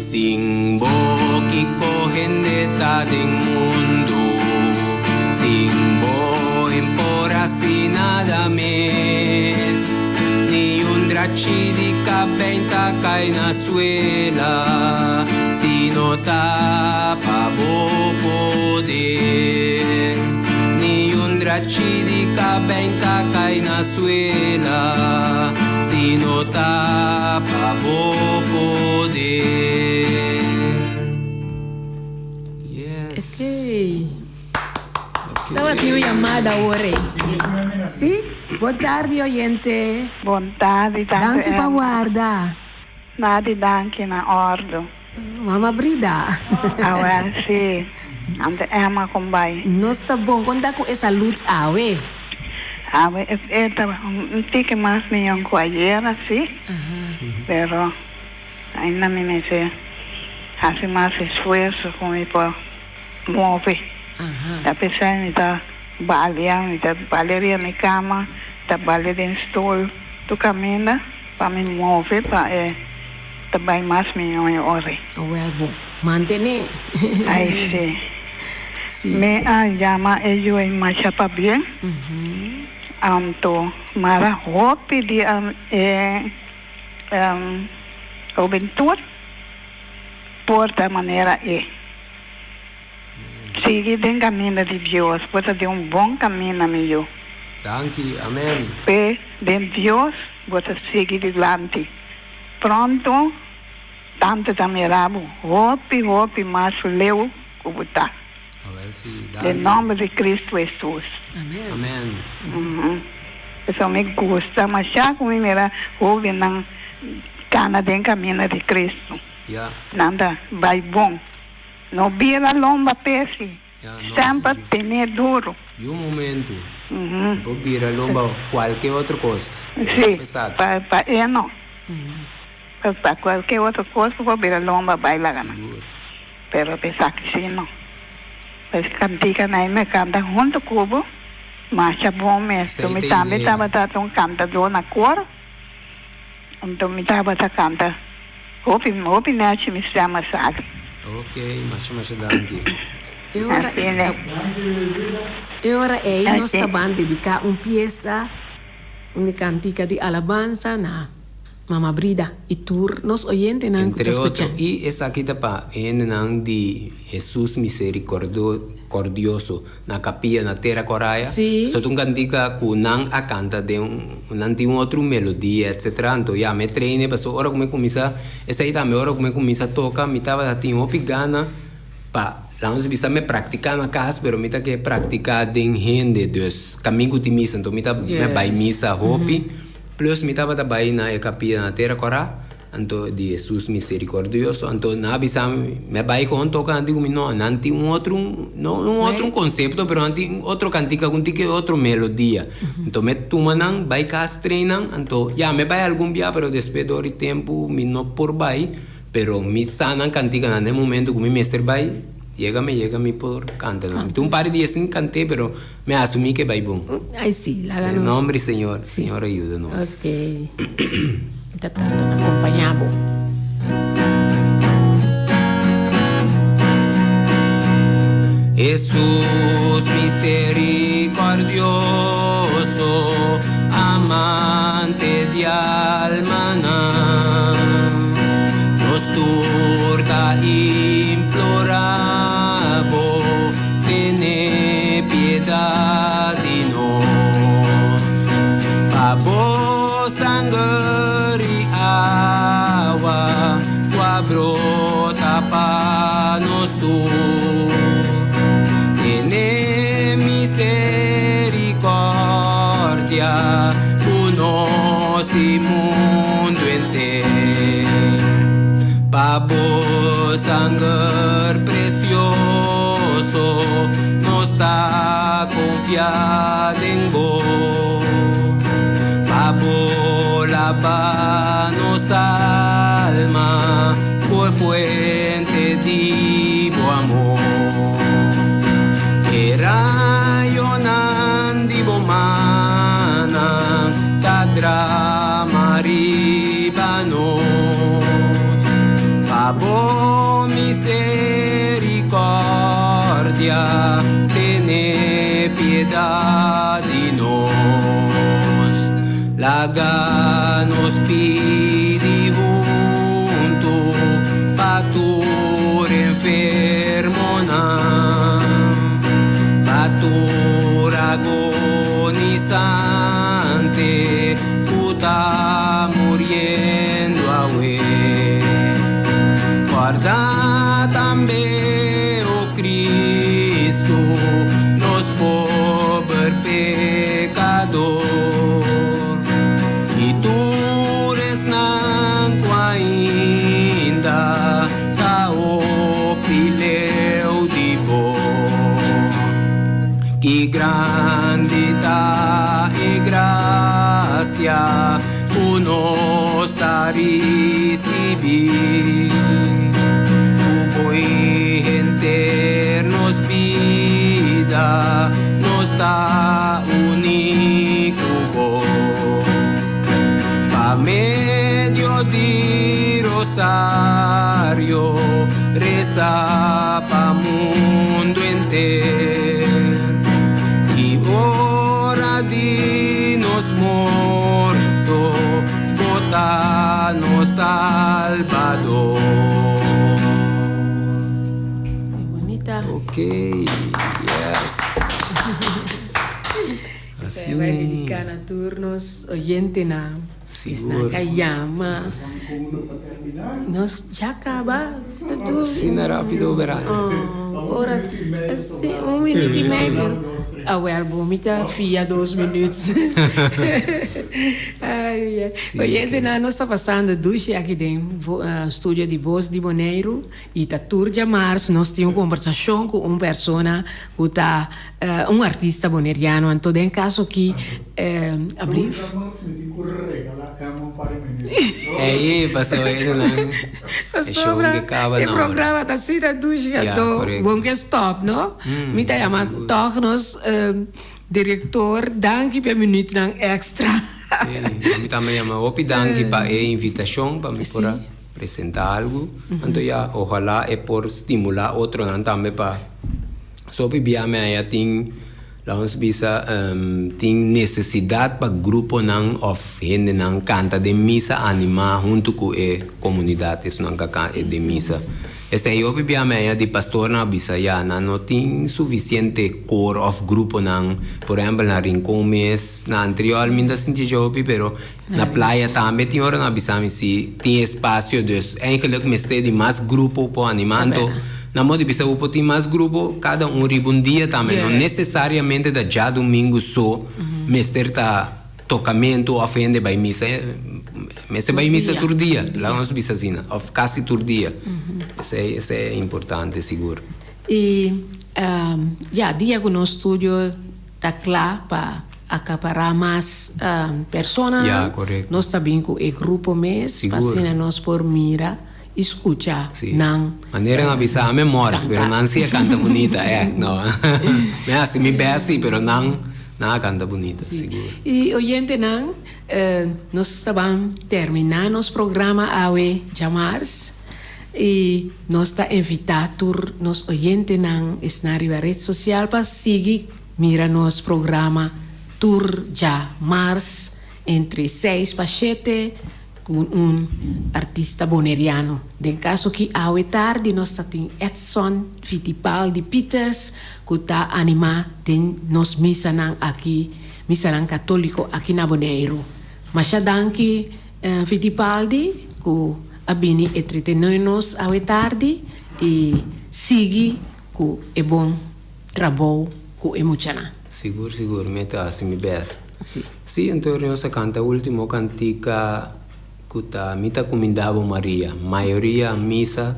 Sin bo kiko hende ta den mundu Sin bo en por hasi nada mes Ni un drachi di kabein ta kai na suela Si no ta pa bo poder Ni un drachi di kabein ta kai na suela Si no ta pa bo poder Yes. Okay. Tabatin un yamada awor ei. Sí? Bon tardi oyente. Bon tardi tante Danki pa Emma. warda. Nadi danki na ordu. Mama Brida. Awel si, tante Emma con bai? Nos ta bon. Con ta cu e salud awe? Awe e ta un tiki mas miyon cu ayera si, pero ainda mi mester haci mas esfuerzo cu mi por move. Ta pesey mi ta balia, mi ta balia riba mi cama, ta balia den stoel tur caminda pa mi move pa e ta bay mas miyon e ora. Wel bon. Mantené. Ay si. Si. Mi a yama e yu ei masha pabien. Anto mara hopi di e hubentud por ta manera e. Sigui den caminda di Dios, bo ta den un bon caminda, mi yu. Danki, amen. Fe den Dios, bo ta sigui dilanti. Pronto, tante ta mira bo hopi, hopi mas leu cu bo ta. Awel si, Den danki. nomber di Cristo Jesus. Amen. Amen. Pasobra mi gusta masha cu mi mira hobennan cana den caminda di Cristo. Ya. Nan ta bay bon. No bira lomba p'esi. Ya, no, Semper si. ten'é duro. Y un momento. Mi por bira lomba cualke otro cos, pero no Sí, p'esaki. pa, pa e no. Pa, pa cualke otro cos bo por bira lomba bai laga nan. Sigur. Pero p'esaki sí no. Pues cantica nan mi a canta hunto cu bo, masha bon mes. Esei Mi ta tambe idea. tabata un cantador na coro, anto mi tabata canta. Hopi hopi nechi mi stem a sali. Ok, masha masha danki. E ora e ora ei nos ta ban dedica un pieza, un cantica di alabanza na Mama Brida y tur nos oyentenan cu ta Entre otro, scucha. y esaki ta pa e hendenan di Jesus Misericordioso na capilla na Tera Coraya. Sí. So ta un cantica cu nan a canta den un, nan tin un otro melodia etcetera. Anto ya mi a traine pasobra ora cu mi cuminsa, esey tambe ora cu mi cuminsa toca mi tabata tin hopi gana pa laga nos bisa mi practica na cas pero mi ta ke practica den hende dus camin cu tin misa anto mi ta mi a bay misa hopi plus mi tabata bay na e capilla na Tera Cora anto di Jesus Misericordioso anto nan a bisa mi mi a bay con toca nan di cu mi no nan tin un otro no un otro concepto pero nan tin otro cantica cu tin otro melodia anto mi a tuma nan bay cas train nan anto ya mi a bay algun bia pero despues dor di tempo mi no por bay. Pero mi sa nan canticanan den momento cu mi mester bay, yega mi yega mi por canta nan. Mi tin un par di dia sin cant'é pero mi a asumi cu e bay bon. Ay si, laga Den nos. nomber di Señor, Si. Señor ayuda nos. Ok. Mi ta trata na acompaña bo. Hesus misericordioso, amante di almanan, nos tur ta implorá bo, tene piedad di nos. Pa bo sanger i awa ku a brota pa nos tur, tene misericordia ku nos i mundu enter. Pa bo sanger precioso nos ta confia den bo. Pa bo laba nos alma cu e fuente di bo amor. E rayonan di bo mannan ta drama riba nos. Pa bo misericordia tene piedad di nos. Laga nos pidi hunto pa tur enfermonan, pa tur agonisante ku ta muriendo awe. Kòrda tambe, o Cristo, nos pober pekador, i tur esnan ku ainda ta hopi leu di bo. Ki grandi ta e grasia ku nos ta risibí, ku bo henter nos bida nos ta uní ku bo. Pa medio di rosario resa pa mundu henter. I ora di nos morto bo ta nos Salbador. Bunita. Ok, yes. Esei bai dedica na tur nos oyentenan. Sigur. Esnan ka yama. Nos ya caba. Asina rapido verano. Oh, ora, si, un minuut y medio. Awel bo, mi ta fia dos minuut. Ay, ay. Oyentenan, nos ta pasando dushi aki den studio di Bos di Boneiru. Y ta tur djamars nos tin un conversacion cu un persona cu ta un artista boneriano. Anto den caso aki ablief. Tur djamars mi tin cu regala Emma un par di minuut. Ey, pasobra e nan e show ke caba E na ora. programa ta asina dushi Ya, anto correcto. bon ke stop no. Mi ta yama tog nos director danki pa e minuutnan extra. Mi tambe yama hopi danki pa e invitacion pa mi por a. presenta algu. Anto ya ojalá e por stimulá otronan tambe pa so bia mi aya tin laga nos bisa tin nesesidat pa gruponan òf hendenan kanta den misa animá huntu ku e komunidat esunnan ka kanta den misa. Esei hopi bia mi haña di pastornan a bisa ya nan no tin sufisiente kor òf gruponan, por ehèmpel na Rincon mes, na Antriol mi ta sinti dje hopi pero na playa tambe tin ora nan a bisa mi si tin espasio dus eigenlijk mester di mas grupo por animá anto nan por di bisa bo por tin mas grupo kada un riba un dia tambe no nesesariamente ta djadumingu so mester ta tocamento of hende bay misa mester bay misa tur dia laga nos bisa asina of casi tur dia esey esey e importante sigur. Y ya dia cu nos studio ta cla pa acapara mas personanan nos ta bin cu e grupo mes pa asina nos por mira y scucha nan canta. Manera nan a bisa ami mors pero nan si a canta bunita echt no mi a haci mi best si pero nan Nan a canta bunita, sigur. Y oyentenan, nos ta ban termina nos programa awe djamars y nos ta invita tur nos oyentenan esnan riba red social pa sigui mira nos programa tur djamars entre seis pa shete cu un artista boneriano. Den caso ki awe tardi nos ta tin Edson Fittipaldi Pieters cu ta anima den nos misanan aki, misanan catolico aki na Boneiru. Masha danki Fittipaldi cu a bini etretene nos awe tardi y sigui cu e bon trabou cu e muchanan. Sigur sigur mi ta haci mi best. Si. Si anto nos a canta ultimo cantica cu ta Mi ta cuminda bo Maria. Mayoria misa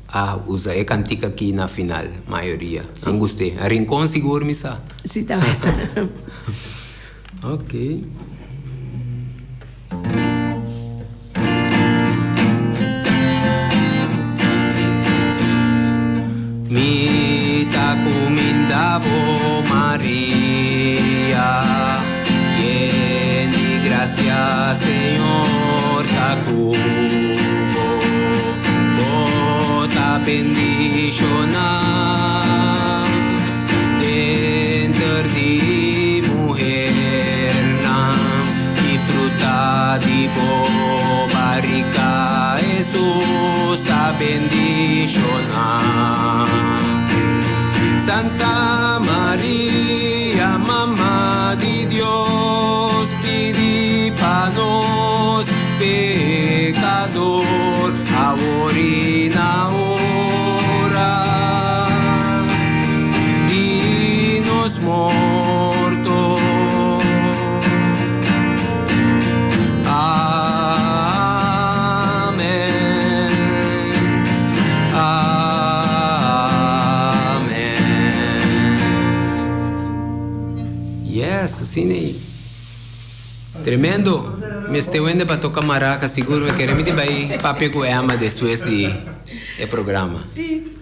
a usa e cantica aki na final. Mayoria. Nan gust'e. A Rincon sigur mi sa. Si ta. Ok. Mi ta cuminda bo Maria, yen di gracia Señor ta cu bo, bo ta bendiciona denter di muhernan y fruta di bo barrica Hesus ta bendiciona. Santa Maria, Mama di Dios, pidi pa nos pecador, awor y na ora di nos morto. Amen. Amen. Yes, asina ei. Tremendo. Mester wende pa toca maraca sigur mi kere mi tin bay papia cu Emma despues di e programa. Si,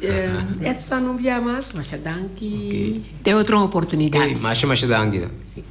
Edson un bia mas, masha danki. Te otro oportunidad. Masha masha danki. Si.